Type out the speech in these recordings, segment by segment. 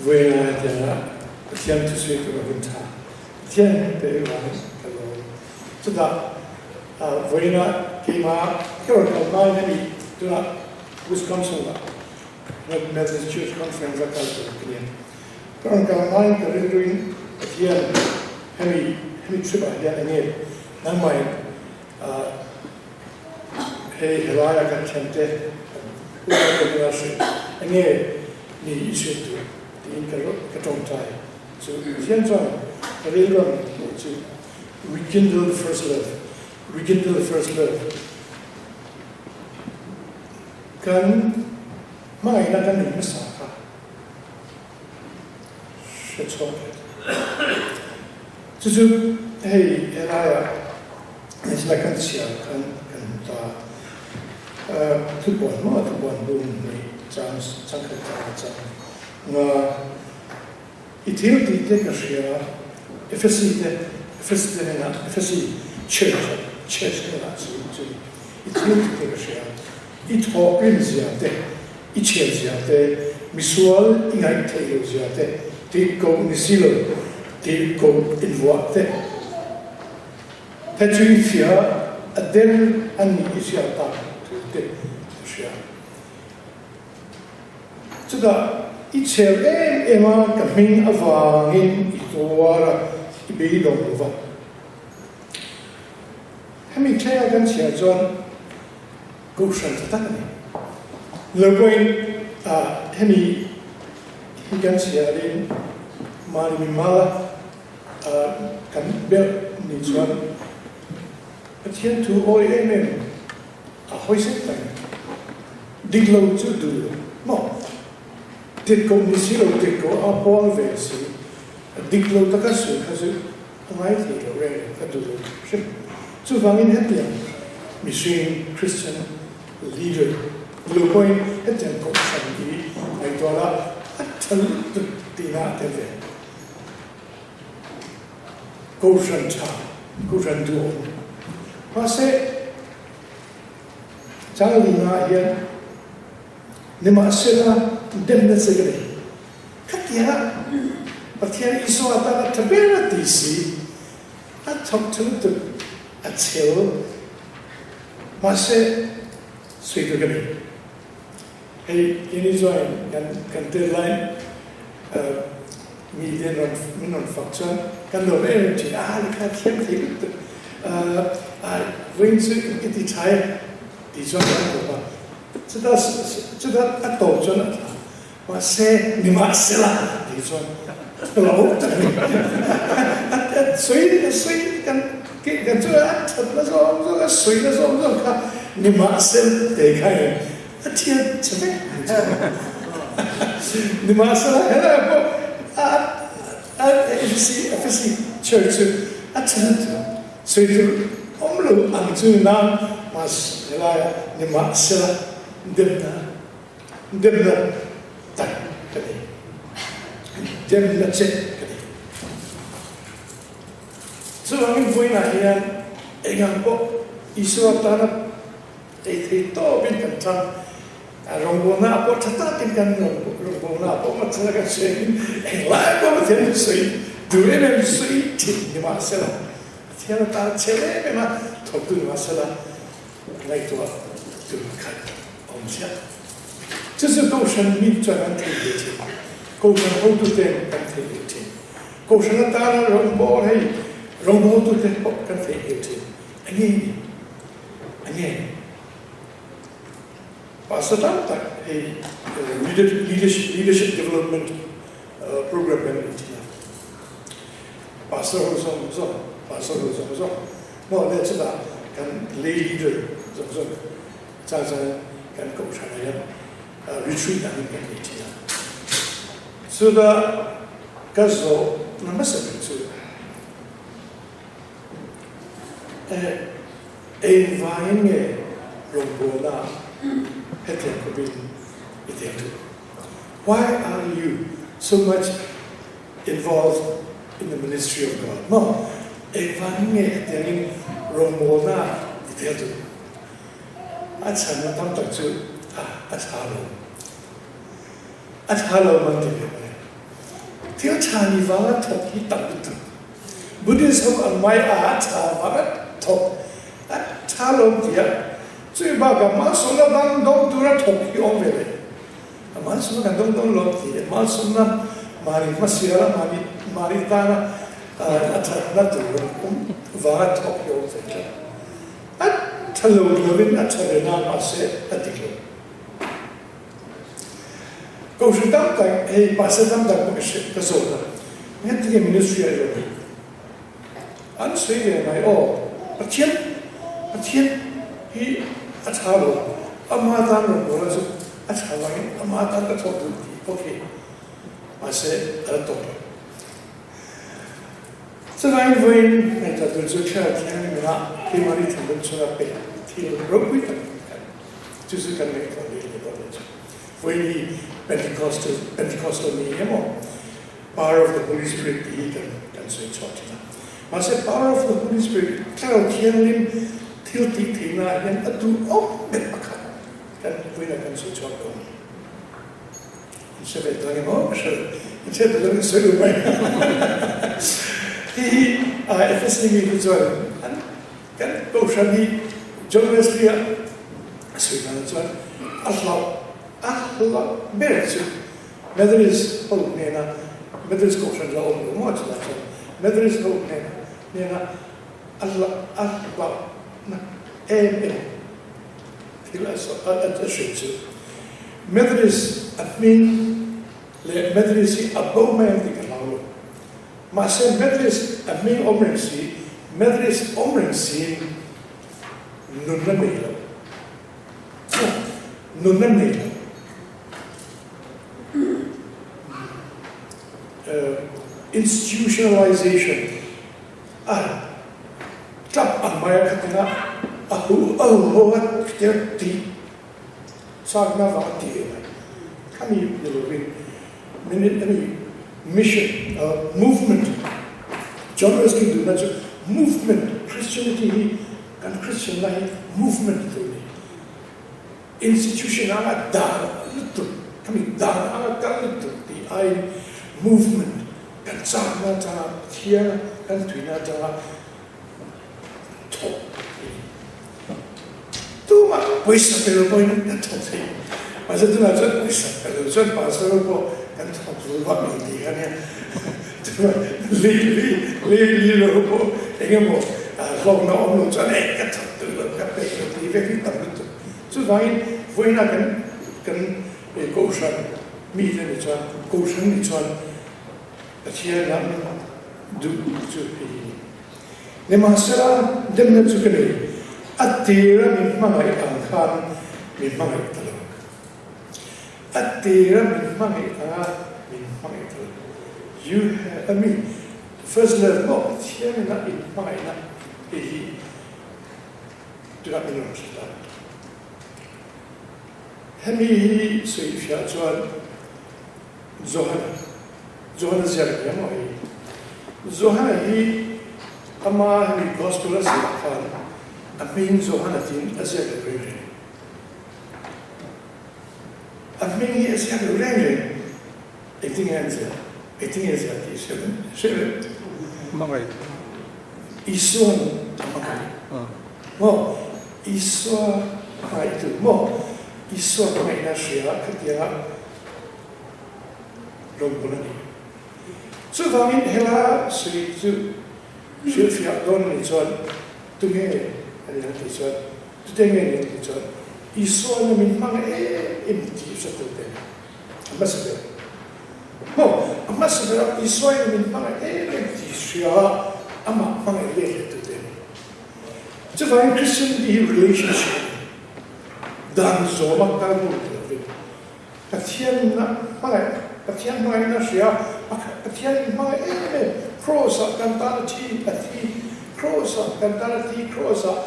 Vawiin hetianga Pathian thusawi tur a hun tha Pathian min pe vangin ka lawm. Chutah vawiina keimah ka rawn kal hmain hemi tunah Wisconsin-ah Methodist Church Conference a kal tur ka nia. Ka rawn kal hmain ka rilruin Pathian hemi hemi trip ah hian enge nangmahin hei helaia kan thiante kan unau te bula hrilh enge ni i hrilh tur tiin ka ka tawngtai chu Pathian chuan ka rilru a min hmuh chu rekindle the first love rekindle the first love Kan hmangaihna kan nei hmasa kha hre chhuak leh ta. Chu chu hei helaiah hmeichhia kan chhiar khan kan hmu ta. Thupuan maw thupuan bung hnih chang changkhat changa chang nga i thil tih te ka hria Efesi te Efesi te hnenah Efesi church church hnenah chu chu i thil tih te ka hria. I thawhrim zia te, i chhiat zia te, misual i ngaih theih loh zia te, tih ko ni si lo, tih ko invuah te, he chu i fia a der an nih i hriat tak thu te ka hria. Chutah i chhel em em a, ka hming avangin i tuar a, i beidawng lo va. Hemi thlenga kan chhiar chuan Kohhran tha tak a ni. Lo pawhin hemi hi kan chhiarin mahni mimala kan belh ni chuan Pathian thu awi em em a hawi sek tak a ni. Dik lo chu duh lo maw? Dik ko ni si lo, dik ko a puang ve si. Dik lo taka sawi kha chu a ngai thei lo reng reng, ka duh lo hrim. Chuvangin hetiang mihring Christian leader lo pawhin hetiang kohhran hi ngaihtuah la a tha lutuk tihna a tel ve. Kohhran tha, kohhran duhawm. Mahse, Changlina hian nimahsela demna che ka nei. Khatianga Pathian Isua tan a tha ber a ti si, a thawk tha lutuk, a chhel. Mahse, sawi tur ka nei. Hei, keini chuan kan kan tel lai mite rawn min rawn fak chuan kan lawm em em thin a, lehkha thiam thei lutuk, vawiin chu i ti tha e tih chuan kan lawm a. Chutah chutah a tawp chuan a tha. Mahse, nimahsela tih chuan lo tak a ni. A sawi a sawi kan kan chu a that na zawng zawng a sawi na zawng zawng kha nimahsel te kha in a thiat che vek ang chu. Nimahsela helai pawh a a FEC FEC church chu a tha lutuk a, sawi tur awm lo ang chu nan mahse helai nimahsela demna Demna tak ka nei. Demna che ka nei. Chuvangin vawiinah hian engang pawh Isua tana ei thei tawpin kan chang. Rawngbawlnaah pawh tha takin kan rawngbawlnaah pawh hmachhana kan sawiin englai pawh Pathian sawi duh em em sawi thin nimahsela Pathian atana chhe em em a thawktu nimahsela ngaihtuah tur khat a awm chiah. Chu chu Kohhran mi chuan an thei ve thin. Kohhran hotuten kan thei ve thin. Kohhran atana rawngbâwl hei rawngbâwltute pawh kan thei ve thin. A nge ni? A nge ni? Pastor tam tak hei leadership leadership development program kan nei thin a. Pastor ho zawng zawng, pastor ho zawng zawng maw le chutah kan lay leader zawng zawng chang chuan kan kohhran ah hian retreat angin kan nei thin a. Chutah ka zawh na hmasa ber chu engvangin nge rawngbawlna hetiang khawpin i tel duh? Why are you so much involved in the ministry of God maw? Engvangin nge hetiangin rawngbawlna i tel duh? A chhanna tam tak chu a tha lo. A tha lo man ti ve mai. Thil tha ni vanga thawk hi tam lutuk. Buddhist ho ang mai a tha vanga thawk a tha lo tia chui bakah malsawmna dang dawng tura thawk hi awm ve leh. A malsawmna kan dawng dawn lo ti a malsawmna mahni hmasiala mahni mahni tana a thatna tur awm vanga thawk hi awm ve tlat. A tha lo lovin a tha ve nan mahse a dik lo. Kohhran tam tak, hei pastor tam tak pawh ka hriat ka zawt a, engtin nge ministry a zawt a? An sawi ve mai aw, Pathian, Pathian hi a tha lo, ama tan rawn bawl a chu a tha vangin ama tan ka thawk duh tih pawh khi mahse a la tawp lo. Chuvangin vawiin ngaihtuah tur chu Thlarau Thianghlim inah keimahni thinlung chhunga pek thil ropui tak a ni a. Chu chu kan ngaihtuah leh leh dawn a chu. Vawiin hi Pentecostal Pentecostal ni emaw Power of the Holy Spirit tih hi kan kan sawi chhuah thin a. Mahse Power of the Holy Spirit Thlarau Thianghlim thil tih theihna ah hian a duh awm ber pakhat kan vawiinah kan sawi chhuak dawn a ni. In hre ve dawn emaw ka hre lo. In hre duh dawn in sawi duh mai. Hei hi Efesi mi te chuan an Kan Kohhran hi John Wesley-a a sawi danah chuan a hlauh a hlauh ber chu Methodist ho hnena Methodist Kohhran la awm lo maw chutah chuan Methodist ho hnena hnena a hlauh a hlauhna em em thil a a hrilh chu Methodist a hming leh Methodist hi a bo mai ang tih ka hlau lo. Mahse Methodist a hming awm reng si, Methodist awm reng siin nunna nei lo. Nunna nei lo. Institutionalization a tlap ang mai a khatin a a hu a hu ho a khatia tih chakna vang a tih ve mai. Khami ni lovin Minute a ni. Mission, movement, John Wesley duhna chu movement, Christianity hi kan Christian lai hi movement tur a ni. Institution anga dan lutuk, khami dan anga kal lutuk tih aiin movement kan chakna atanga Pathian kan tuina atanga thawk a ni. Tumah pawisa pe lo pawhin kan thawk thei. Mahse tunah chuan pawisa pe lo chuan pastor pawh kan thawk lo vak lo tih kha nia. Chuan li li li li lo pawh eng emaw hlawkna awm lo chuan eh ka thawk duh lo ka peih lo tih vek hi tam lutuk. Chuvangin vawiinah kan kan kohhran mite ni chuan kohhran ni chuan Pathian lam duh chu hei hi ni. Nimahsela, demna chu ka nei, a tira min hmangaih ang khan min hmangaih ta lo. A tira min hmangaih anga min hmangaih ta lo. You have, I mean, first love maw Pathian ina in hmangaihna hei hi tunah min rawn hrilh a. Hemi hi sawifiah chuan Johana, Johana ziak a ni a maw hei? Johana hi ama hemi Gospel a ziah khan a hming Johana tiin a ziak lo reng reng. A hming hi a ziak lo reng reng. Engtin nge an ziah? Engtin nge a ziah tih hre reng hre reng. Hmangaih. Isua'n a hmangaih. Maw? Isua hmangaihtu maw? Isua hmangaihna hria khatianga Rawngbawlh a ni. Chuvangin hela sawi chu hrilhfiah dawn a nih chuan tunge a ni ang tih chuan, tute nge ni ang tih chuan Isua na min hmang em em tih hre tur te a hmasa ber. Maw? A hmasa ber a Isua in min hmang em em tih hria amah hmangaih let leh tute a ni. Chuvangin Christian tih hi relationship a ni. Dan zawma kal tur ti lovin. Pathian hmangaih, Pathian hmangaihna hria, Pathian in hmangaih em em, Kraws ah kan tan a thi, a thi, Kraws ah kan tan a thi, Kraws ah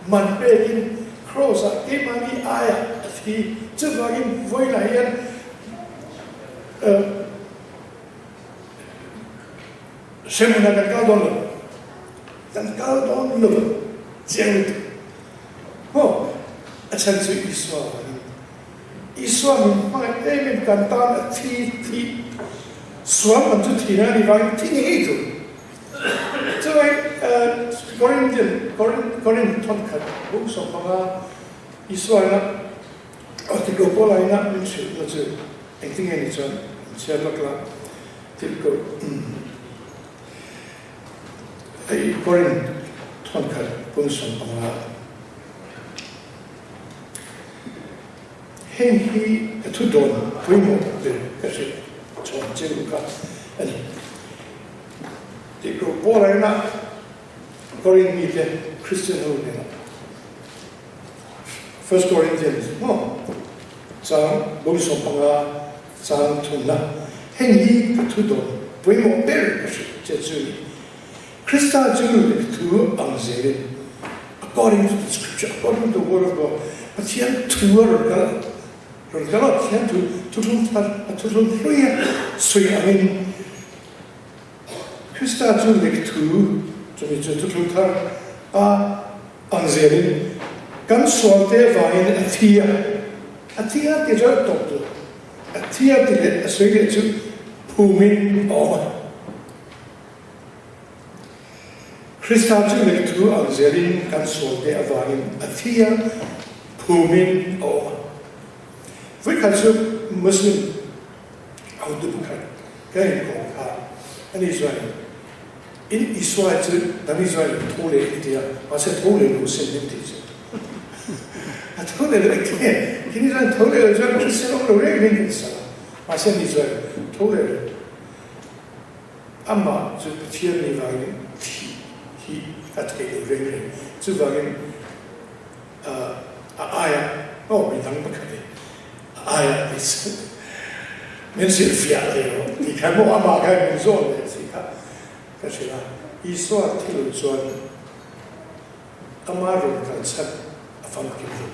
man pekin, Kraws ah keimahni aiah a thi, chuvangin vawiinah hian hremhmunah kan kal dawn lo, kan kal dawn lo chiang lutuk. Maw? A chhan chu Isua vangin. Isua min hmangaih em em kan tan a thi thih. Sual man chu thihna a nih vangin thi ngei ngei tur. Chuvai Corinthian Corinth thawnkhat bung 15 Isua ina Tirhkoh Paula ina min hrilhna chu engtinge ni chuan an chhiar lawk la. Tirhkoh Hei Corinth thawnkhat bung 15. Heng hi ka thu dawn pawimawh ber ka hrilh chhawn che u kha a ni. Tirhkoh Paula inah Korin mite Kristian ho hnenah First Corinthians maw chang bung 15 chang thumna heng hi ka thu dawn pawimawh ber ka hrilh che chu a ni. Krista chu lehkhathu ang zelin, according to the scripture, according to the word of God, Pathian thu a rawn kal a, rawn kal a, Pathian thu, thuthlung thar, a thuthlung hlui a sawi angin, Krista chu lehkhathu, chumi chu thuthlung thar a ang zelin, kan sualte avangin a thi a, a thi a tih chuan a tawp duh, a thi a tih leh a sawi leh chu phumin a awm a. Krista chu lehkhathu ang zelin kan sualte avangin a thi a, phumin a awm a. Vawikhat chu Muslim hotu pakhat ka inkawm kha ani chuan in Isua chu dang Israel in tho leh a ti a, mahse tho leh lo sin min tih chu. A tho leh lo engtin nge? Kini chuan tho leh lo chuan Kristian awm lo reng reng kan sa a, mahse ani chuan tho leh lo. Amah chu Pathian ni vangin thih hi a theih lo reng reng. Chuvangin a aiah aw mi dang pakhat in a aiah ti chu min hrilhfiah thei lo tih kha maw amah khan min zawn leh si kha ka hrilh a. Isua thil chuan ama rawn kal chhan a famkim lo.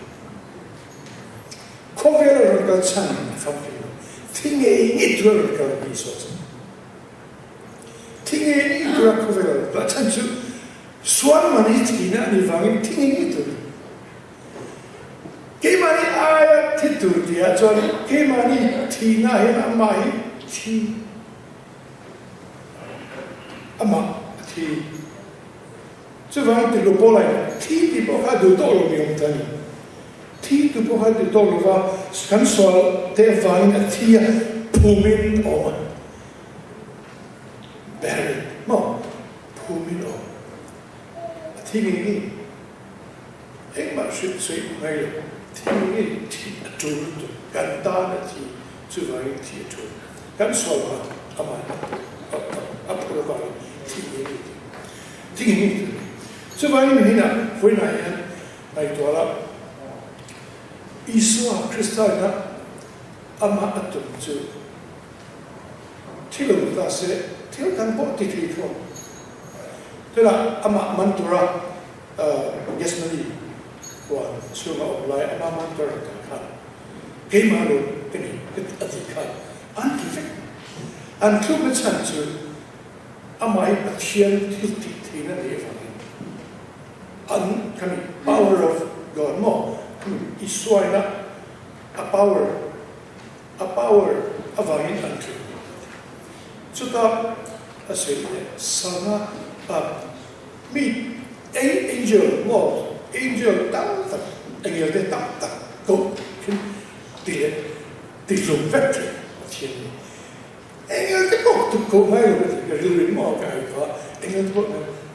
Khawvel a rawn kal chhan a famkim lo. Thi ngei ngei tura rawn kal Isua chu. Thi ngei ngei tura khawvel a rawn kal chhan chu sual man hi thihna a nih vangin thi ngei ngei tur a ni. Keimahni aia thi tur tihah chuan keimahni thihna hian amah hi thi amah a thi. Chuvangin Tirhkoh Paula in thi tih pawh kha a duh tawh lo ni awm ta a ni. Thi tu pawh kha a duh tawh lo va, kan sual te avangin a thi a, phumin a awm a. Buried maw? Phumin a awm. A thi ngei ngei. Engmah hrilh sawi ngai lo. Thi ngei ngei thih a tul lutuk. Kan tan a thi. Chuvangin thi a tul. Kan sual vang amah a phur avangin thi ngei ngei tur. Thi ngei ngei tur a ni. Chuvangin nihinah vawiinah hian ngaihtuah la, Isua Krista ina amah a tum chu thi lo ta se thil dang pawh ti thei tho ang. Tunah amah man tura Gethsemane huan chhunga awm lai amah man tura kal khan keimah lo ka ni a tih khan an ti vek. An tlukna chhan chu amah hi Pathian thil tih theihna nei avangin an khami power of God maw khami Isuaina a power a power avangin an tluk. Chuta a sawi leh sana a mi angel maw angel tam tak engel te tam tak koh thin ti leh Ti hlum vek thei Pathian nih engel te pawh tuk ko ngai lo ka ti ka rilru in maw ka ai kha engel te pawh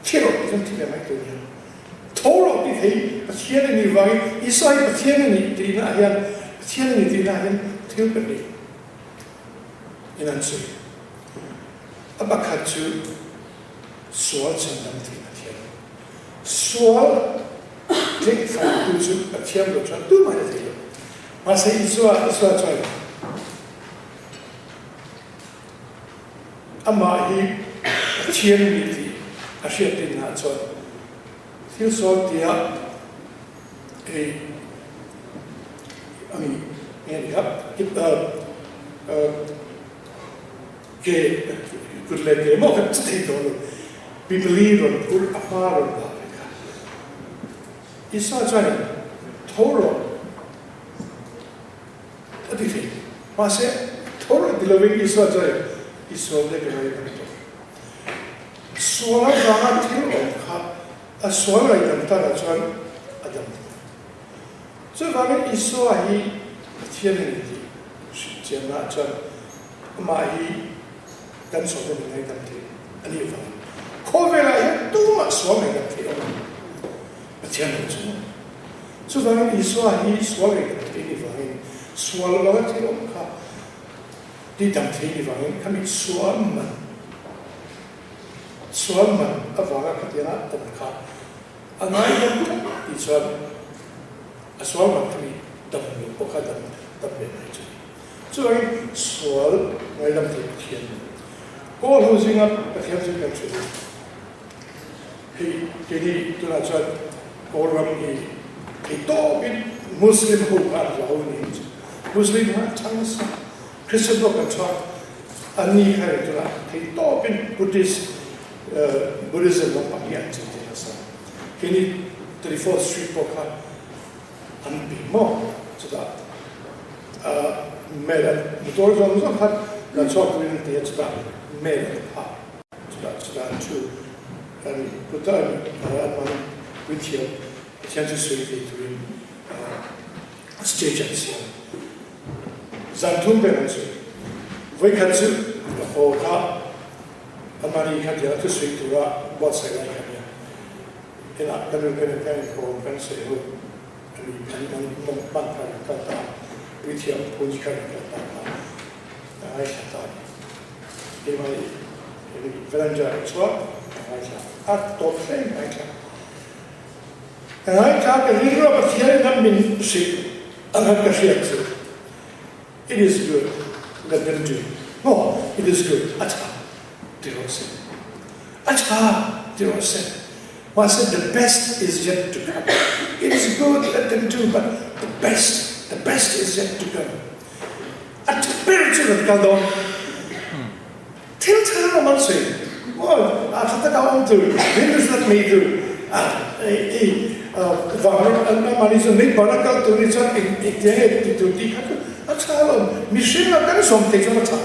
thi rawh ti chuan thi ve mai tur nia tho rawh ti thei Pathian a nih vangin Isua hi Pathian a nih tihna ah hian Pathian a nih tihna ah hian thil pahnih in an sawi a pakhat chu sual chhandam thei Pathian sual tlengfaitu chu Pathian lo chuan tumah in a thei lo. Mahse Isua, Isua chuan amah hi Pathian a ni tih a hriat tinah chuan thil sawn tia ei a ni nge ni kha ke kut leh ke maw kha chu thei tawh lo Bibli rawn phur a hma rawn dah ve kha. Isua chuan tho rawh a ti thei. Mahse, tho rawh ti lovin Isua chuan I sual te ka ngaidam tawh. Sual avanga thil awm kha a sual ngaidam takah chuan a dam thei. Chuvangin Isua hi Pathian a ni tih hrilh chiannaah chuan amah hi kan sual te min ngaidam thei a nih avangin khawvelah hian tumah sual ngaidam thei awm lo, Pathian lo chu. Chuvangin Isua hi sual ngaidam thei a nih vangin sual vanga thil awm kha Tihdam thei ni vangin khami sual man sual man avanga khatianga awm kha a ngaidam tlat tih chuan a sual man khami dam lo pawh kha dam dam leh mai chu ni. Chuvangin sual ngaidam thei Pathian ni. Kawl ho zinga Pathian chu kan hre duh. Hei keini tunah chuan Kawl ram hi thei tawpin Muslim ho kha an hlau ni ang chu. Muslim kha an chhang nasa, Christian pawh kan chhuak, anni kha eng tunah thei tawpin Buddhist Buddhism lampang hi an chei thei nasa. Keini 34th Street pawh kha an pe maw chutah mel an motor zawng zawng kha kan chhuak turin an ti a chutah mel an phah. Chutah chutah an thu an kut a an man puithiam Pathian chu sawi ve turin stage an siam. Zan thum ber an sawi. Vawikhat chu ka haw kha amahni kha tiang a thusawi tura buatsaih lai kha nia. Inah ka nu ka nen kan inkawm kan sawi ho a ni an an hman kha an kal ta a, puithiam phunji kha an kal ta a, a ngaithla ta a ni. Keimah i Velanjar chuan ka ngaithla a tawp hle ngaithla. Ka ngaithla ka rilru a Pathian in a min hrilh ang ka hriat chu It is good, let them do. Maw? It is good, a tha ti rawh se. A tha ti rawh se. Mahse the best is yet to come. It is good, let them do, but the best, the best is yet to come. A tha ber chu kan kal dawn. Thil tha rawng an sawi. Maw a tha taka awm tur, rilru zat nei tur, a ei vang an mahni chu nei bana kal tur ni chuan eng engtiang nge ti tur tih kha chu a tha alawm. Mihring a kan zawm thei chuan a tha.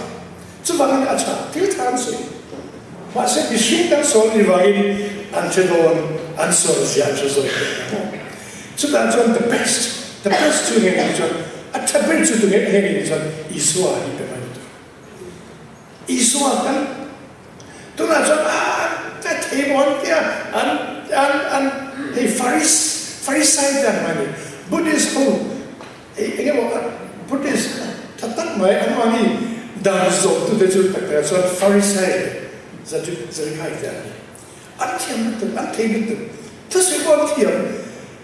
Chuvangin a tha, thil tha an sawi. Mahse mihring kan sawn ni vangin an hre dawn, an sawn zia an hre zawk teh ang maw. Chutah chuan the best, the best chu nge ni chuan a tha ber chu tunge nge ni chuan Isua hi pe mai lutuk. Isua kan tunah chuan a a thei maw an tia an an an hei Faris Farisai te an mai ni Buddhist ho Eng emaw Buddhist tha tak mai an mahni dan zawmtute chu tak takah chuan Pharisai leh Zaddukai te an ni. An thiam lutuk, an thei lutuk, thusawi pawh an thiam,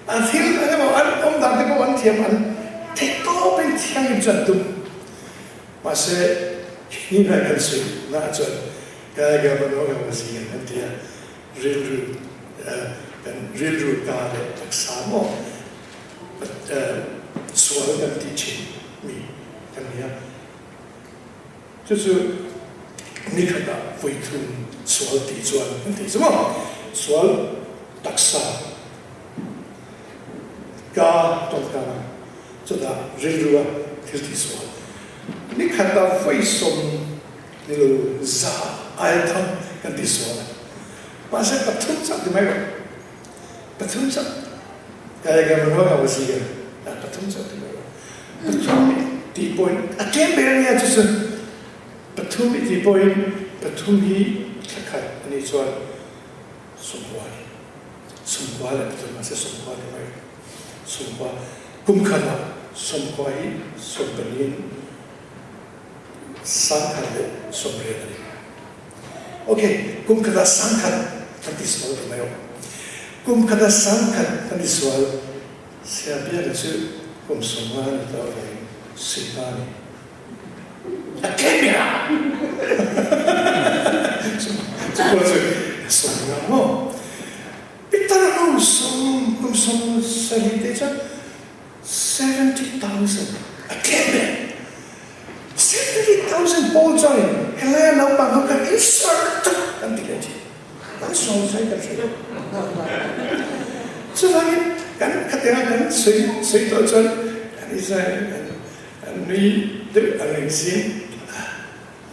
an thil eng emaw an awm dan te pawh an thiam, an theih tawpin thianghlim chu an tum. Mahse, hnihnah kan sawi naah chuan Gaigavanogavazing an ti a, rilru kan rilru ta leh taksa maw Sual kan tih thin mi kan ni a, chu chu ni khatah vawi thum sual tih chuan kan tih chu maw? Sual taksa ka tawngkana chutah rilrua thil tih sual ni khatah vawi 90 aia tham kan tih sual a, mahse pathum chauh ti mai rawh. Pathum chauh kai ka van ho si a pathum chauh ti mai pathum tih pawhin a tlem ber ania chu chu pathum i tih pawhin pathum hi thla khat a nih chuan sawmkua a ni sawmkua leh pathum mahse sawmkua ti mai sawmkua kum khatah sawmkua hi sawmpaliin 1080 a ni. Ok, kum khatah 10,000 kan ti sual ti mai awm. Kum khatah 10,000 kan ti sual, Siabia ka cu kum 50 ni tawh avangin sui pa nih a tlem bik ah cu pawl cu 50 maw? Pitar ho sawm kum 70 te cu 70,000 a tlem bik. 70,000 pawl chuan helai naupang ho khan insert tak kan ti leh thin. Kan sawi sawi kan hre lo. Chuvangin kan khatianga kan sawi sawi tawh chuan an Israel an an nui deuh ang reng zing.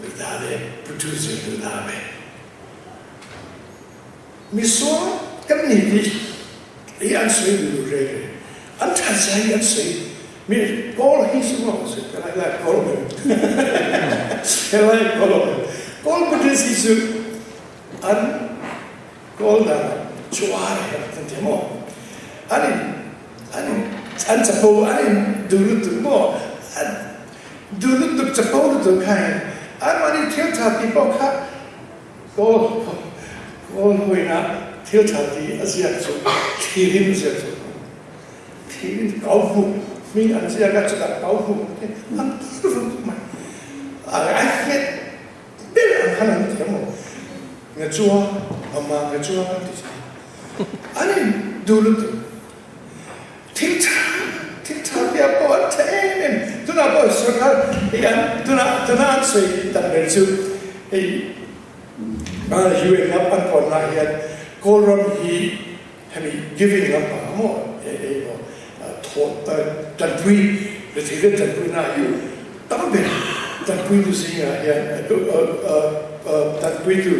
လူသားပဲပုထုဇဉ်လူသားပဲmisual kan ni tih hi an sawi duh reng reng an that zia hi an sawi mi kawl hi chu maw sawi ka lai lai kawl awm helai kawl awm kawl Buddhist hi chu an kawl dan ah chuar hi an ti maw an in an in an chapo an in duh lutuk maw an duh lutuk chapo lutuk kha hin anmahni thil tha ti pawh kha Kawl kawl hawinak thil ṭha ti a ziak cu thlirin a ziak cu thlirin kau hmuh hming an ziak a cutah kau hmuh te an ti rut mai ai hmet ber ang khan an ti maw nga chua mama nga chua an ti an in duh lutuk Thil ṭha thil ṭha tiah pawh an ṭha em em. Tunah pawh sorkar hei an tunah tunah an sawi tam ber chu hei UN lam an puannak hian Kawlram hi hemi giving lampang ah maw ei maw thawh ṭanpui rethei te ṭanpuinak hi tam ber ṭanpuitu zingah hian ṭanpuitu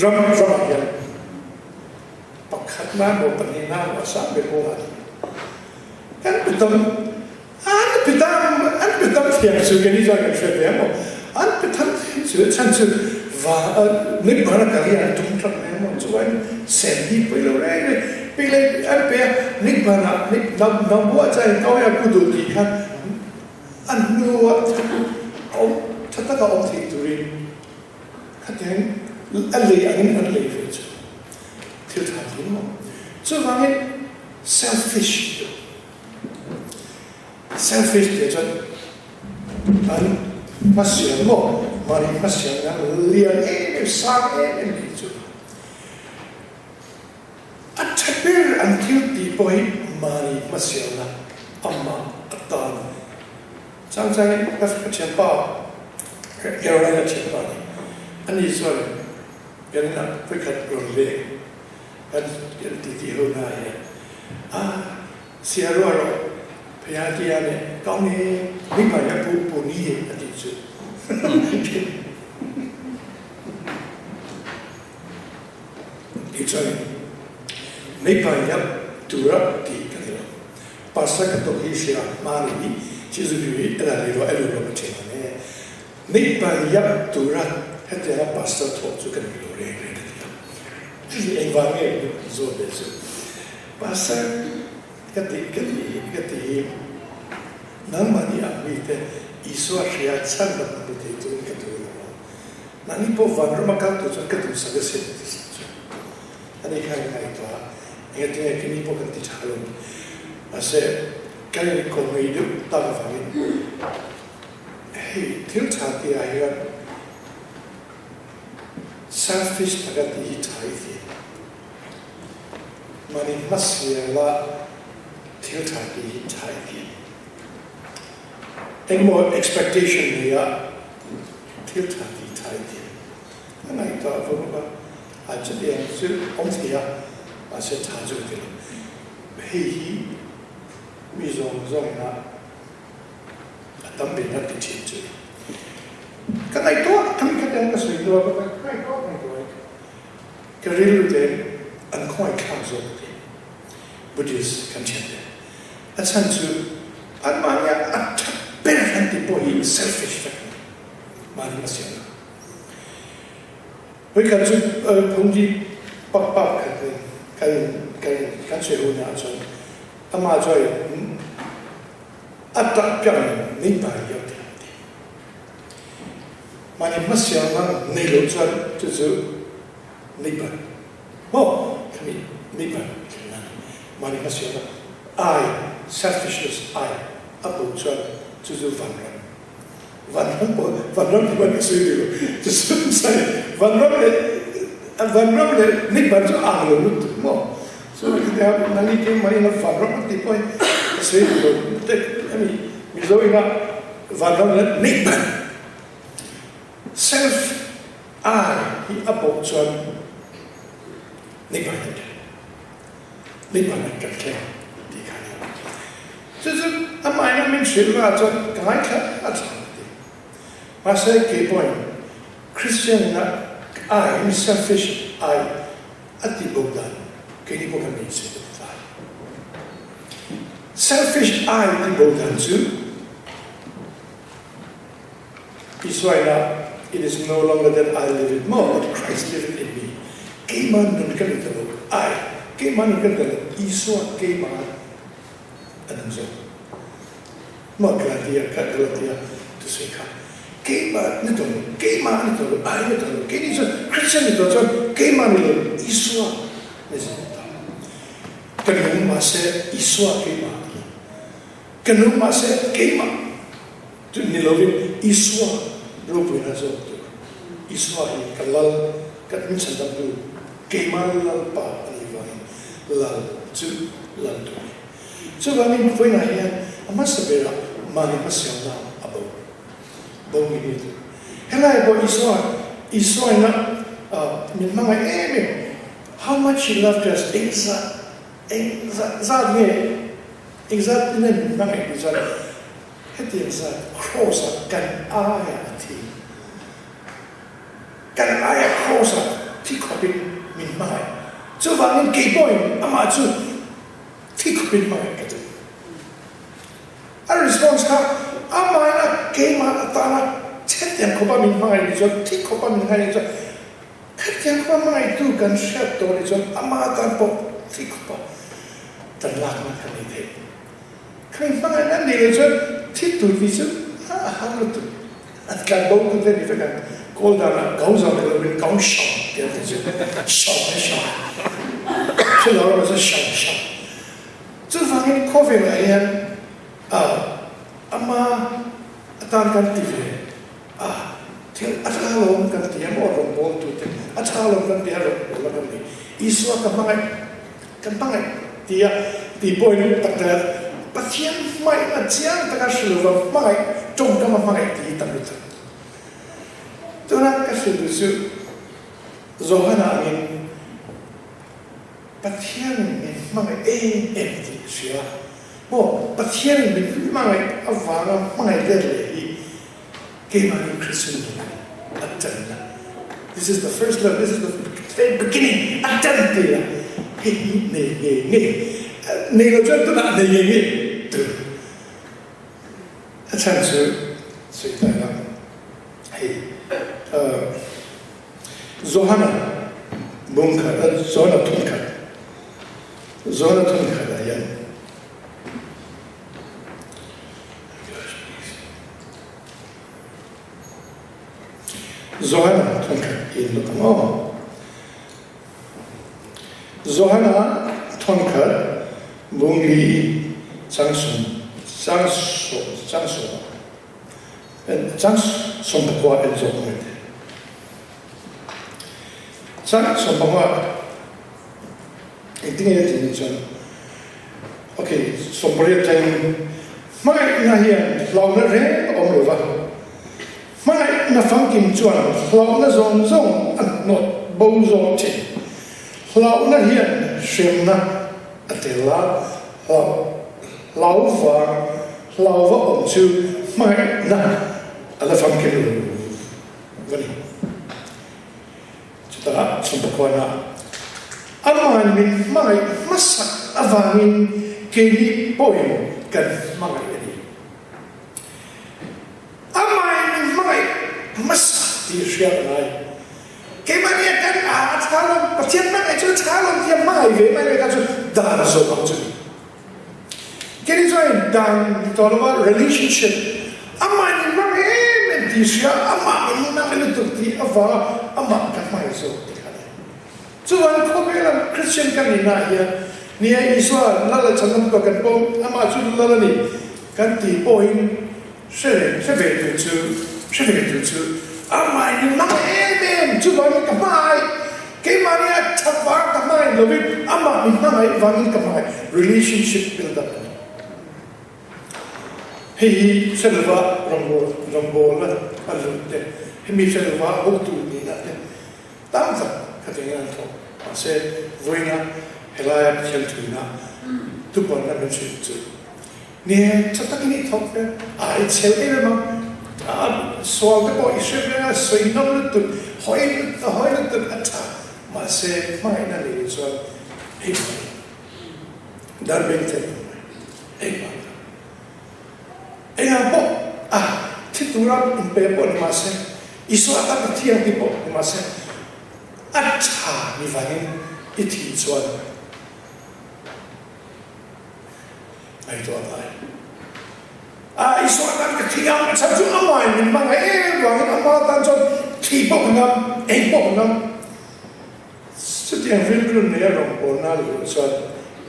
Ram ram ah hian pakhatnak maw pahnihnak maw a sang ber ko lai. Kan biatam an biatam an biatam thiam cu kan i zawn kan hriat ve maw an biatam thiam cu chan cu va mit mar a kal i an tum tlang ne maw cu an sen hi poi lo re re pe le an pe mit mar ah mit nam nam bu ah cai kau ya ku du ti khan an hnu ah tha tak a om thei turin Khatin a lei angin an lei ve cu thil ṭha ti maw? Cuvangin selfish ti selfish ti cun an hmasial maw mah nih hmasial na lian em em sang em em mi cu a ṭha ber an thil ti pawh hi mah nih hmasialnak amah a tan. Cangcang in ka ṭhianpa Caroline a ṭhianpa nih anih cun kan inn ah voikhat rawn leng kan kan ti ti ho hna hi ah sia rua rawh phaya tia nih kaung he ning ma ya pu pu ni he a ti cu ti cun nei pa yap tura ti kan ti lo Pastor ka tok hi sia ma ni chi zu bi ela li ro elu ro ma chen ne nei pa yap tura hetianga pastor tho chu kan lo re re ka ti chu eng wa nge zo be chu pastor ka ti ka ti ka ti nang ma ni ang mi te Isua hria chan lam mu te chu ka tu lo nani po van ro ma kal tu chu ka tu sa ga se ti sa chu Ani kha ka ngaihtuah. Engatinge kini pawh kan ti ṭha lo. Mahse, kan in kawm ngei deuh tak avangin hei thil ṭha ti ah hian selfish taka ti hi ṭha i ti. Mahni hmasial ah thil ṭha ti hi ṭha i ti. Engmaw expectation nei ah thil ṭha ti ṭha i ti. A ngaihtuah vang a A chutiang chu awm thei a, mahse tha chu ka ti lo. Hei hi mi zawng zawngin a a tam ve ngat ti thin chu. Ka ngaihtuah ka mi khat ka sawi duh a, ka ngaihtuah ngaihtuah i ka rilru te an khawngaihthlak zawk ka ti. Buddhist kan thian te. A chhan chu anmahni ah a that ber an ti pawh hi selfish vek an ni. Mahni hmasial lo. Voikhat cu phungki pakpak khat in kan kan kan sui hun ahcun amah cu a ṭah piak in nei pa lio tiah a ti. Mah nih hmasiang nang nei lo cun cucu nei ban maw khami nei ban mah nih hmasiang nang I selfishness I a bo cun cucu vanram Vanram vanram hi van sui ti cucun sai vanram le vanram le nikban cu ang lo lut tuk maw so kita nani ke mai na vanram ti poi sui ti lo te ami mizo ina vanram le nikban self I hi a bo chuan nikban nikban an kan thleng ti kha ni cucu amah in a min hrilh ahcun ka ngaithla a ṭha ti. Mahse kei pawhin Kristian na aiin selfish ai a tih bo dan keini pawh kan nei se ka ti tlai. Selfish ai tih bo dan chu Israel-ah It is no longer that I live it maw but Christ liveth in me keimah nun ka ni ta lo ai keimah nun ka ni ta lo Isua keimah a nung zawk maw Galatia kha Galatia thusawi kha keimah ni tawh lo keimah ni tawh lo ai ni tawh lo keini chuan Christian ni tawh chuan keimah ni lo Isua ni zawk ta ka nung mahse Isua keimah a nung ka nung mahse keimah Chu ni lovin Isua ropuina zawk tur. Isua hi ka lal, ka min chhandamtu, keimah Lalpa a nih vangin lal chu lal tur a ni. Chuvangin vawiinah hian a hmasa berah mahni hmasialna a bo. Bo nge nge tur. Helai pawh Isua, Isua ina min hmangaih em em, how much he loved us, engzah, engzah zat nge, engzat nge min hmangaih tih chuan Hetiang zat Kraws-ah kan aiah a thi. Kan aiah Kraws-ah thi khawpin min hmangaih. Chuvangin kei pawhin amah chu thi khawpin hmangaih ka duh. A response kha amahin a keimah atana hetiang khawpa min hmangaih ni chuan, thi khawpa min hmangaih ni chuan, hetiang khawpa hmangaihtu kan hriat tawh ni chuan amah atan pawh thi khawpa tan lakna ka nei thei. Kha hmangaihna nei lo chuan thil tur tih chu a har lutuk. A tlan bo tu te ni vek ang. Kawl danah kau zau ni lovin kau shau ti an ti chu. Shau nge shau. Thil lo erawh chu shau shau. Chuvangin khawvelah hian ama atan kan ti ve a, thil a tha lawm kan ti a maw rawngbâwl tute a tha lawm kan ti a rawngbâwl a kan ni. Isua ka hmangaih. Kan hmangaih tia tih pawhin tak tak Pathian hmangaihna chiang taka hrilh lova hmangaih tawngkam a hmangaih tih hi tam lutuk. Tuna ka hrilh duh chu Johana angin Pathianin min hmangaih em em tih ka hria. Maw Pathianin min hmangaih avanga hmangaih let leh hi Keimahni Christian nun a tanna, this is the first love, this is the very beginning, a tan ti a, hei hi nei ngei ngei, nei lo chuan tunah nei ngei ngei tur. A chhan chu sawi ta ila, hei Johana bung khat, Johana thun khat, Johana thun khat ah hian, Johanna thawnkhat in lut ang aw. Johanna thawnkhat bungli chang sum chang sawm chang sawm chang 14 en zawk mai te. Chang 15 engtin nge tih ni chuan ok 18 atangin hmangaihna hian hlauhna reng a awm lo va, hmangaihna famkim chuan hlauhna zawng zawng a hnawt bo zawk thin. Hlauhna hian hremna a tel a, hlauh hlau vang hlauva awm chu hmangaihna a la famkim lo va ni. Chutah chhungpakhuana amahin min hmangaih hmasak avangin keini pawhin kan hmangaih a ni. Amahin min hmangaih hmasak tih hriat a ngai. Keimahni a kan a a tha lo, Pathian hmangaih chu a tha lo tia hmangaih ve mai mai kha chu dan zawk ang chu ni. Keini chuan dan tawh lova relationship amah in hmang em em tih hria amah in hmang lutuk tih avanga amah ka hmai zawk ti kha a ni. Chuan khawvela Christian ka nihna hian nia Isua lal a chhan lam kan pawm amah chu lal a ni kan tih pawhin hre reng hre ve tur chu hre ve tur chu amah in hmang em em chuvangin ka hmangaih keimahni a that vang ka hmangaih lovin amah min hmangaih vangin ka hmangaih relationship build up a ni. Hei hi hre lova rawngbâwl rawngbâwlna a lut te hemi hre lova hotu nihna te tam tak khatiangin an thawk mahse vawiina helaia Pathian thuina tupawnna min hrilh chu Ni e, tha takin i thawk ve. A i chhel em em a. A sual te pawh i hre reng a, sawi hnam lutuk, hawi hawi lutuk a tha. Mahse, hmangaihna nei lo chuan engmah lo. Dar beng thei lo mai. Engmah lo. Engah pawh a thi tura inpe pawh ni mahse, Isua atan a thi ang tih pawh ni mahse, a tha ni vangin i thih chuan ngaihtuah a ngai. A Isua atan ka thi ang chhan chu amahin min hmangaih em vangin ama atan chuan thi pawh ka ngam, eng pawh ka ngam. Chutiang rilru nei a rawn pawlna luh chuan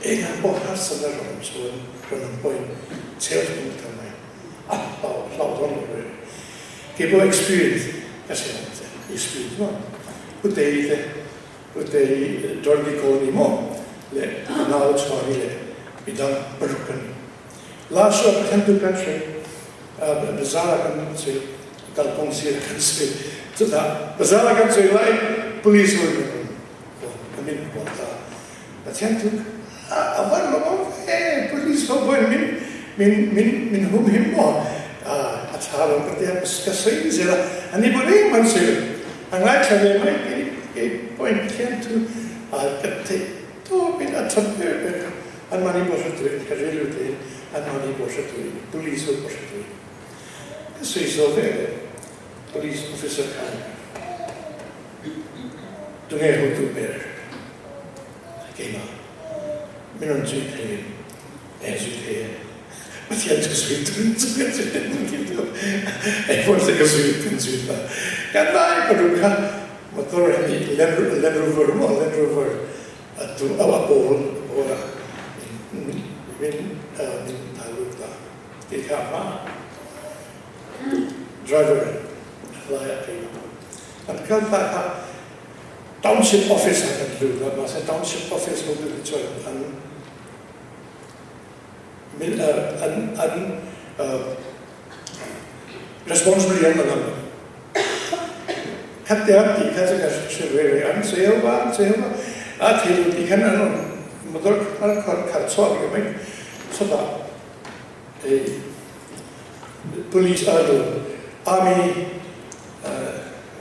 engah pawh harsatna rawn chuan rawn awm pawhin chhel thung ta mai a hlauh hlauh dawn lo reng. Kei pawh experience ka hre ang che, experience maw? U Tei te, U Tei Dorothy Colney maw leh a nau Chhuani leh midang paruk kan ni. Last year Pathian tu kan hre bazar ah kan sawi kalkawng sir ah kan sawi chutah bazar ah kan sawi lai police ho in an rawn min hual ta Pathian tu a van lo awm ve police ho pawhin min min min min hum him maw a tha lo ka tia ka sawi zel a ani pawh reng man sawi lo a ngaithla ve mai kei kei pawhin Pathian thu ka theih tawpin a tha ber ber kha Anmahni pawh hre turin ka rilru tein anmahni pawh hre turin police ho pawh hre turin ka sawi zo vek lo. Police officer khan tunge hotu ber keimah min rawn zui thei em? E zui thei e. Pathian chu zui tun chu ka zui engpawh se ka zui tun zui ta. Kan lai paruk kha motor hemi Land Rover maw Land Rover A tu a a pawl a pawl a min min min ta lut a tih kha a hma driver lai ah kei an kal ta kha township office ah kan lut a mahse township office ho tu te chuan an min an an responsibility an la ngam lo. Khatia tih kha chu ka hre ve ve, an sawi ho va, an sawi ho va, a thei lo tih khan an rawn motor an khalh chhuak leh mai chutah hei police a lo army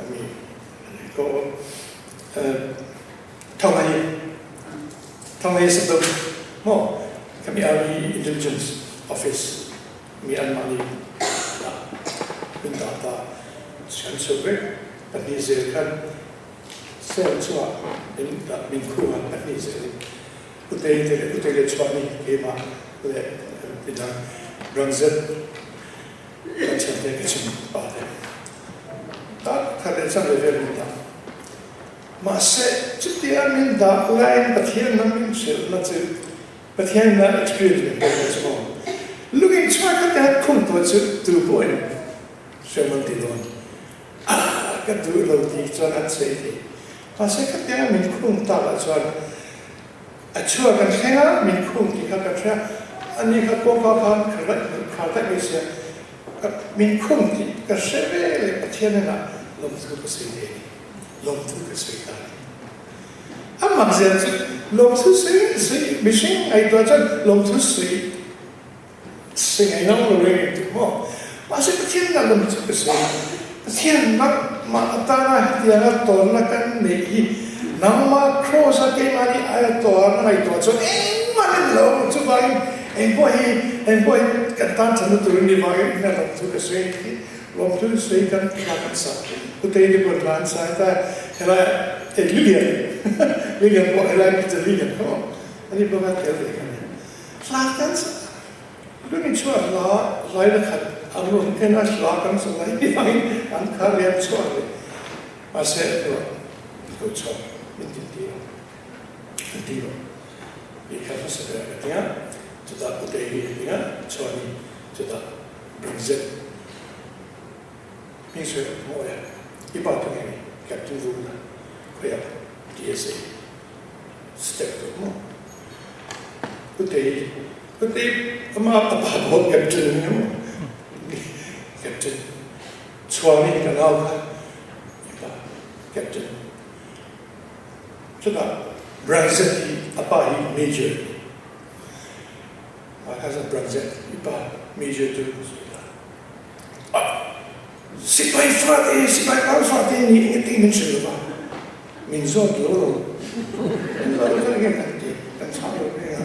ami ko Thangei Thangei Saddam maw khami army intelligence office Mi anmahni ah min dah ta kan chhuk vek. Pahnih zel khan cell chungah min dah min khung a pahnih zelin Utei te leh Utei leh Chhuani keimah leh midang Ranzet kan chhan te ka chim pa te tak khat leh chan ve vel min dah. Mahse chutia min dah laiin Pathian lam min hrilhna chu Pathian na experience min pek ve chu maw? Lungin chhuak kha te han khum tawh chu tu pawhin hriam an ti dawn a, ka duh lo tih chuan an sawi thei. Mahse khatianga min khum tak ah chuan a chhuak kan thleng a, min khum tih kha kan hria, ani kha kawngka khan khar daih mai sia, min khum tih ka hre ve leh Pathian hnenah lawmthu ka sawi thei a ni, lawmthu ka sawi ta a ni. A mak zel chu lawmthu sawi sawi mihring ngaihtuah chuan lawmthu sawi sawi ngaih lo lo reng reng tur maw? Mahse Pathian nak lawmthu ka sawi Pathian nak mah atana hetianga tawnna kan neih hi nangmah Kraws a keimahni aia tawn a ngaihtuah chuan engmah ni lo chuvangin engpawh hi engpawh hi kan tan thatna tur a ni vangin ina lawmthu ka sawi hi Lawmthu sawi kan hla kan sa. Putei te pawh hla an sa heta helai hei Lilian Lilian pawh helai Peter Lilian kha maw ani pawh kha tel ve kha nia. Hla kan sa Lungin chhuah hla lai la khat an rawn en a hla kan sa lai ni angin an kha rian chhuah leh mahse erawh lo chhuak min ti ti lo an ti lo lehkha hmasa ber ka ti a chutah Putei hi a ti a chuanin chutah Brexit hming sawi a hmuh e, i pa tu nge ni Captain Vuna khawiah TSA step tur maw Putei Putei ama a pa pawh Captain a ni maw Captain Chhuani ka nau kha i pa Captain chutah Brexit hi a pa hi Major a ni. Mah kha zan brang zet i pa major tu ka sawi ta. Sipai fate, sipai kal fate nih engtin min hrilh lo va, min zawt lo lo, min zawt lo chuan enge kan tih, kan chhang lo reng a,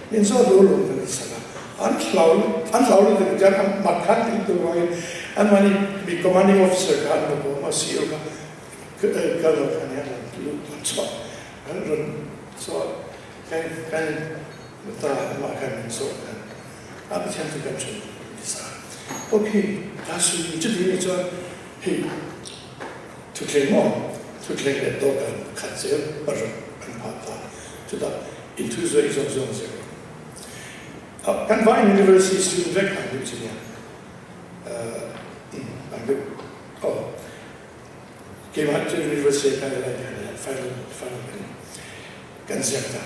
min zawt lo lo kan insak a, an hlau, an hlau lutuk chuan an mak khan tih tur vangin anmahni mi commanding officer kha an rawn bawm a, CO kha colonel kha nia an rawn lut an chhuah, an rawn chhuah kan kan ta amah khan min zawt khan. A Pathian chu kan hre nasa. Ok, ta sui chuti nih chuan hei thutthleng maw, thutthleng leh dawhkan khat zel paruk an phah ta. Chutah inthu zuaih zawk zawng zel. Kan vai university student vek ang deuh chu nia. Ang deuh aw. Keimah chu university a kai lai khan final final kan kan ziak ta.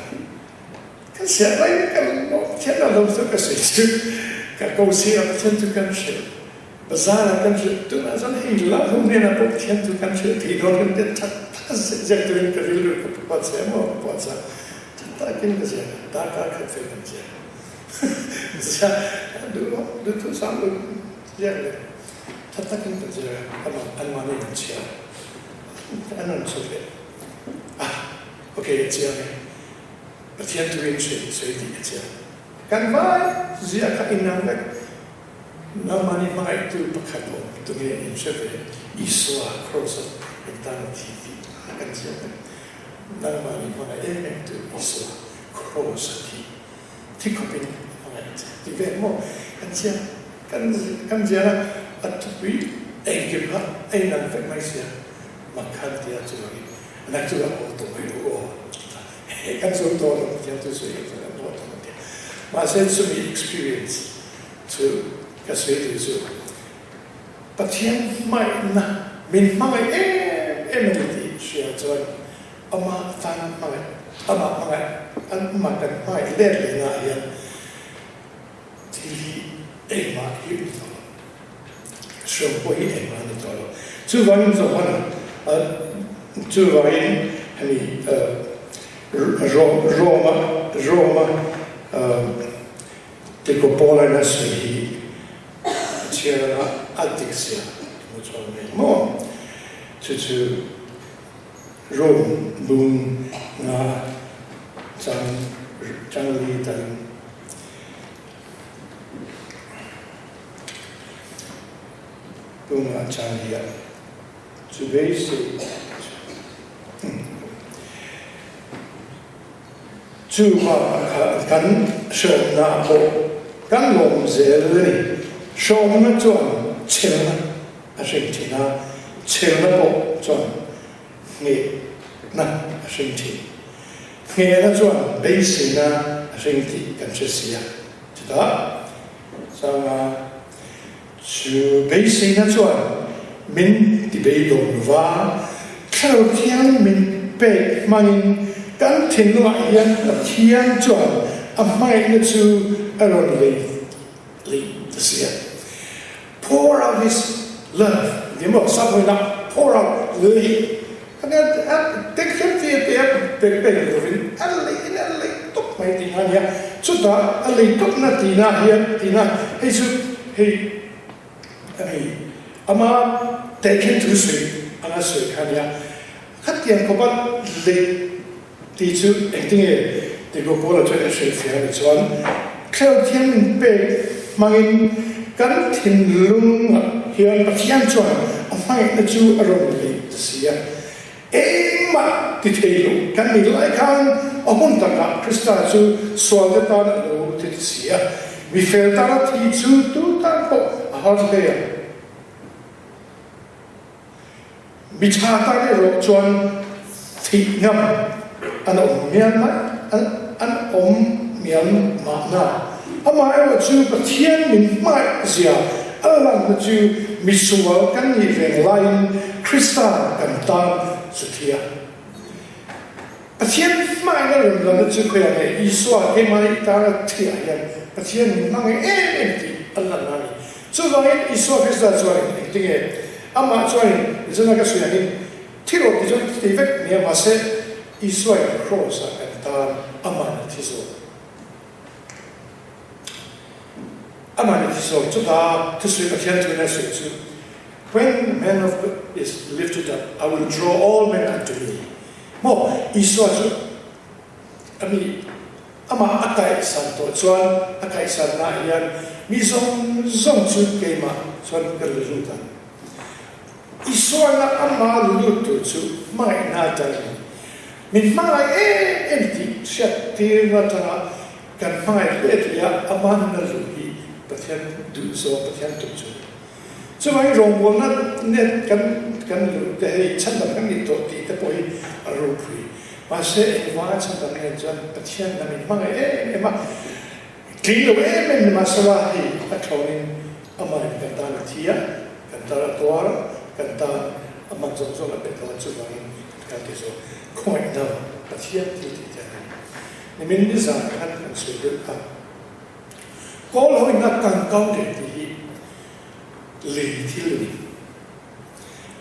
Kan siah lai kan Pathian a lo cu ka si cu ka ko si ah Pathian cu kan hrilh. Bazar ah kan hrilh. Tunah cun hei la hung hnen ah pawh Pathian cu kan hrilh thei dawn kan ti that that ziak tuin ka rilru ka puat sia maw ka puat sa that takin ka ziak darkar khat fe kan ziak. Ziak duh lo duh thu sang lu ziak le that takin kan ziak anmah anmah nih an chia an ran chut le ah okay a chiang e. Pathian tu in hrilh sui tih a chiang. Kan vai zia kha inang vek. Nangmah nih hmangaihtu pakhat um tunge in hre ve. Isua cross ah kan tan a thi tih a kan chiang vek. Nangmah nih hmangaih em em tu Isua cross a thi. Thi khawp in hmangaih che ti ve maw? Kan chiang. Kan kan zian ah a thupui engkim kha a inang vek mai sia. Makhan tia cu bangin nak cu a aw tawh mai u aw. Kan zum tawn lo Pathian cu sui kan kan tuah tawn ti. Mahse chumi experience cu ka sui tu cu Pathian hmangaihnak min hmangaih em em ani ti hria chuan amah tan hmangaih amah hmangaih amah kan hmangaih let leh na hian thil hi engmah hi um tawh lo. Hriam pawh hi engmah a ni tawh lo. Chuvangin Johana chuvangin hemi Roma Roma Tiko Paula in a sawi hi a chhiar anga a dik zia hmu chuang mai maw? Chu chu Rome bung nga chang changli tan Tunah chan hian chu beisei chu bakah kan hreawmna pawh kan lawm zel a ni. Hreawmna chuan chhelna a hring thin a, chhelna pawh chuan nghehna a hring thin. Nghehna chuan beiseina a hring tih kan hre si a. Chutah Sanga chu beiseina chuan min ti beidawm lo va, Thlarau Thiang min pek hmangin kan thinlungah hian Pathian chuan a hmangaihna chu a rawn lei lei ta si a. Pour out his love ti maw Sap-hawina pour out lei A lei in a lei tawp mai tihna a nia. Chutah a lei tawpna tihna hian tihna hei chu hei a ni. Ama tehkhin thu sawi anga sawi kha a nia. Khatiang khawpa lei tih chu engtinge Tiko Paula chuan a hrilhfiah a ni chuan Thlarau Thiang min pek hmangin kan thinlungah hian Pathian chuan a hmangaihna chu a rawn lei ta si a. Engmah ti thei lo kan nih lai khan a hun takah Krista chu sualte tan a lo thi ta si a. Mi fel tana thi chu tu tan pawh a har hle ang. Mi tha tan erawh chuan thih ngam an awm mial mai, an awm mial mahna. Amaherawh chu Pathian min hmangaih zia a lanna chu misual kan nih reng laiin Krista kan tan chu thi a. Pathian hmangaihna rawn lanna chu khawiah nge Isua keimahni tana thiah hian Pathian min hmangaih em em tih a lanna a ni. Chuvangin Isua Krista chuanin engtinge amah chuanin Jonah ka sawi angin thi rawh ti chuan thi thei vek nia mahse Isua in Kraws ah kan tan amah in a thi zawk. Amah in a thi zawk. Chutah thusawi Pathian thuin a sawi chu. When man of God is lifted up, I will draw all men unto me. Maw, Isua chu a mi amah a kaihsan tawh chuan a kaihsanna hian mi zawng zawng chu keimah chuan ka lut ang. Isuana amah lut tur chu hmangaihna atang a ni. Min hmangaih em em tih hriattirna atanga kan hmangaih let leh a amah nuna luh hi Pathian duhzawng, Pathian tum chu a ni. Chuvangin rawngbawlna nen kan kan luh te hei chhandam kan nih tawh tih te pawh hi a ropui. Mahse engvanga chhandam nen chuan Pathian lam in hmangaih em em a, tling lo em em nimahsela hei a thlawnin amahin kan tan a thi a, kan tan a tuar a, kan tan a man zawng zawng a pe dawn chuvangin kan kal ti zawk. Khawngaihna Pathian thil tih te a ni. Nimin nizan khan kan sawi deuh a. Kawl hawina kan kau leh tih hi lei thil a ni.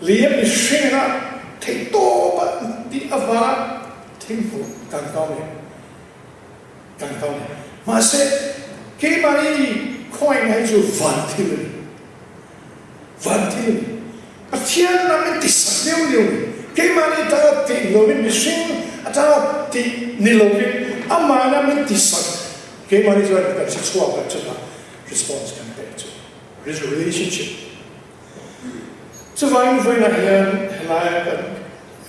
Lei a mihring a theih tawp a tih avanga thing hmuh kan kau leh kan kau leh. Mahse, keimahni khawngaihna hi chu van thil a ni. Van thil a ni. Pathian lam in tisak deuh deuh a ni. Keimahni atanga tih lovin mihring atanga tih ni lovin amah lam in tisak Keimahni chuan kan hre chhuak a chutah response kan pek chu relationship. Chuvangin vawiinah hian helaia kan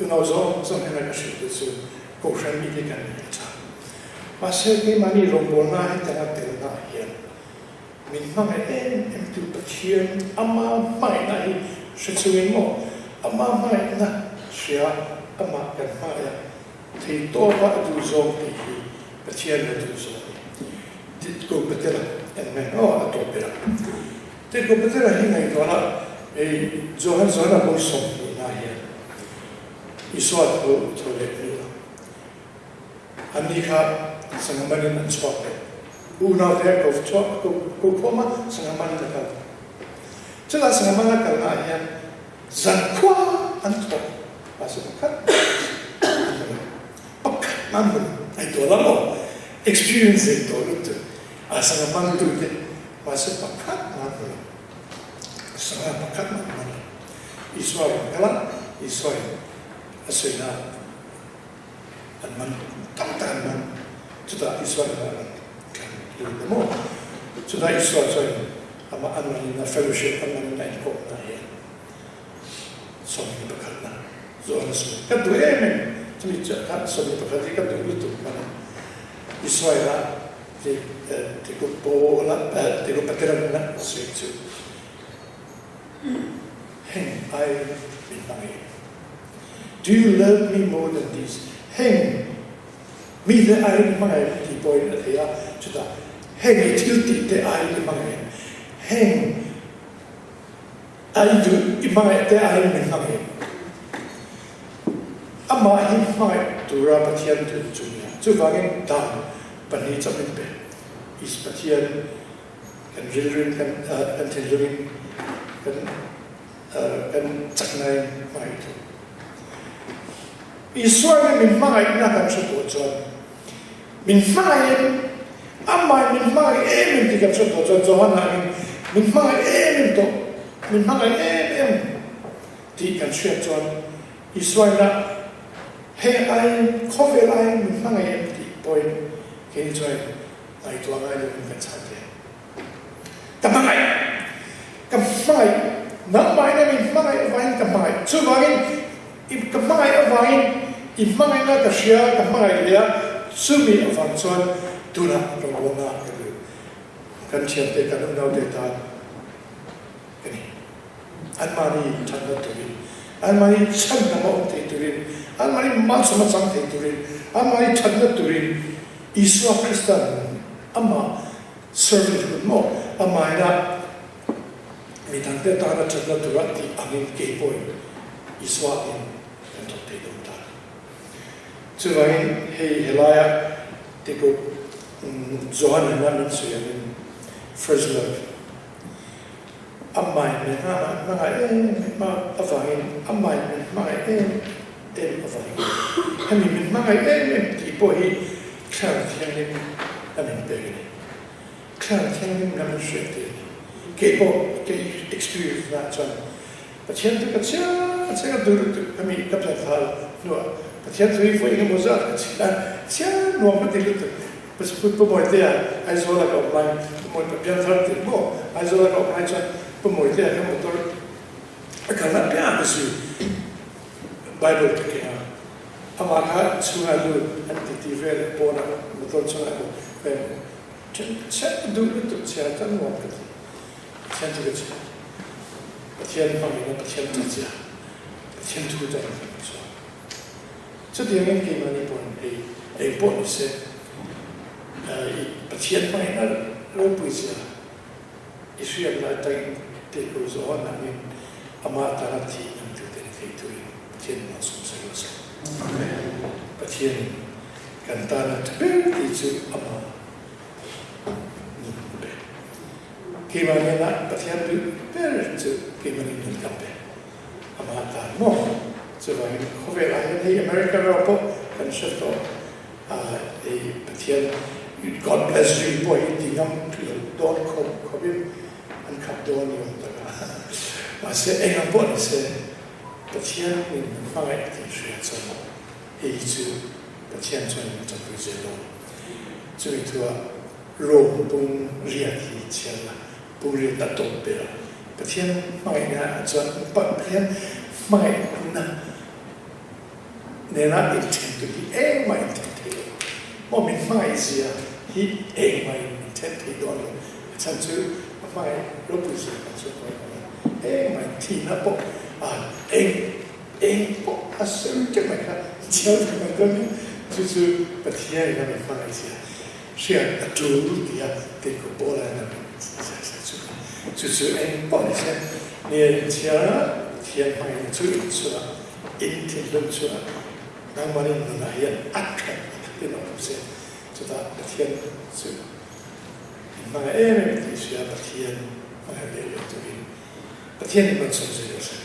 unau zawng zawng hian ka hrilh te chu Kohhran mite kan ni a tha. Mahse keimahni rawngbawlna hetanga telna ah hian min hmangaih em em tu Pathian ama hmangaihna hi hre chungin maw ama hmangaihna hria amah kan hmangaih a Thei tawpa a duh zawng tih hi Pathian a duh zawng a ni. Titko Patela en mai aw a tawp ber ang. Titko Patela hi ngaihtuahna ei Johan Johana bawr 20 na hian Isua tho tho leh hnu a anni kha sangha manin an chhuak leh unau te a ko chhuak ko ko khawm a sangha manin a kal. Chutah sangha man a kalna ah hian Zankhua an thawk mahse pakhat an hmu lo. Pakhat an hmu lo. Ai tuah la maw? Experience nei tawh lutuk a sangha hmangtu te mahse pakhat an hmu lo. Sangha pakhat an hmu lo. Isua rawn kal a, Isua in a sawina an man tam tak an man. Chutah Isua in a rawn thlan lut a maw? Chutah Isua chuan amah an man in a fellowship an man in a inkawmna hi 21 na zawhna sawi ka duh em em chumi chiah khan 21 hi ka duh lutuk hman a Israel-a Tiku Paula Tiku Pathian sawi chu heng ai min hmang em Do you love me more than these heng mite ai min hmang em tih pawhin a thei a chutah heng i thil tih te ai min hmang em heng A i duh i hmangaih te aiin min hmangaih. Amah hi hmangaih tura Pathian duh chu nia. Chuvangin dan pahnih chauh min pe. Is Pathian kan rilruin kan kan thinlungin kan kan chaknain hmangaih tur. Isua nih min hmangaihna kan hre tawh chuan Min hmangaih em? Amah min hmangaih em em tih kan hriat tawh chuan Johana in min hmangaih em em tawh, min hmangaih em em tih kan hriat chuan Isua ina hei aiin khawvel aiin min hmangaih em tih pawhin keini chuan ngaihtuah ngai lovin kan chhan thei ang. Ka hmangaih, ka hmangaih, nangmah ina min hmangaih avangin ka hmangaih. Chuvangin i ka hmangaih avangin i hmangaihna ka hria, ka hmangaih leh a, chumi avang chuan tunah rawngbawlna ka duh. Kan thiante, kan unaute tan ka ni. Anmahni thatna turin, anmahni chhandam a awm thei turin, anmahni malsawm a chang thei turin, anmahni thatna turin Isua Krista nun amah servanthood maw amahina mi dangte tana thatna tura tih angin kei pawhin Isua angin kan thawk thei dawn ta. Chuvangin hei helaia tikuk Johan ina min sawi angin first love Amah min hmangaih em em avangin, amah min hmangaih em em avangin, hemi min hmangaih em em tih pawh hi Thlarau Thianghlim a min pek a ni. Thlarau Thianghlim lam hriat tih a ni. Kei pawh ka experience naah chuan. Pathian chu ka chhia ka chhia ka duh lutuk ka mi ka pian thal hnuah Pathian thu hi vawi engemaw zat ka chhia chhia nuam ka ti lutuk. Pu Pu Mawitea Aizawla ka awm lai Pu Mawi pa pian thar tih maw Aizawla ka awm lai chuan Pu Mawitea kha motor a kalna piang ka zui Bible ka keng a amah kha chhungah lut an ti ti vel a pawnah motor chungah emaw ka en then chhia duh lutuk chhia chuan nuam ka ti Pathian thu ka chhia Pathian hmangin a Pathian ṭah chia Pathian thu chuan ka chhuak. Chutiangin keimahni pawhin hei eng pawh ni se, i Pathian hmangin a ropui zia i hriat lai tangin tihku zawh a nangin amah tana thih ang tute ni thei turin Pathian in malsawm se rawh se. Pathianin kan tana tha ber tih chu amah nun a pe. Keimah nena Pathian duh ber chu keimahni nun kan pe. Amah tan maw? Chuvangin khawvelah hian hei America ram pawh kan hre tawh a, hei Pathian God bless you pawh hi ti ngam lo dawn khawp khawpin an khap dawn ni awm tak a. Mahse eng ang pawh ni se Pathian min hmangaih tih hria chuan hei hi chu Pathian chuan min tanpui zel dawn. Chumi thuah Rome pung riat hi chhiar la. Puriat a tawp ber a. Pathian hmangaihna ah chuan Pathian hmangaihna nena inthen tu hi engmah inthen thei lo. Maw min hmangaih zia hi engmah in inthen thei dawn lo. A chhan chu a hmangaih ropui zia kan sawi kawi lo a. Engmah in thihna pawh a eng eng pawh a sawi teuh mai kha chhiar thei mai dawn nia. Chu chu Pathian in a min hmangaih zia Hriat a tul tia Teiko Paula in a min ziak sak chu chu chu eng pawh ni se, ni a inchhiar a, Pathian hmangin chu inchhunah, in thinlung chhunah nangmahni nunah hian a that a khatin a awm se, chutah Pathian chu in hmangaih em em tih hria Pathian hmangaih leh leh turin Pathian in malsawm zui rawh se.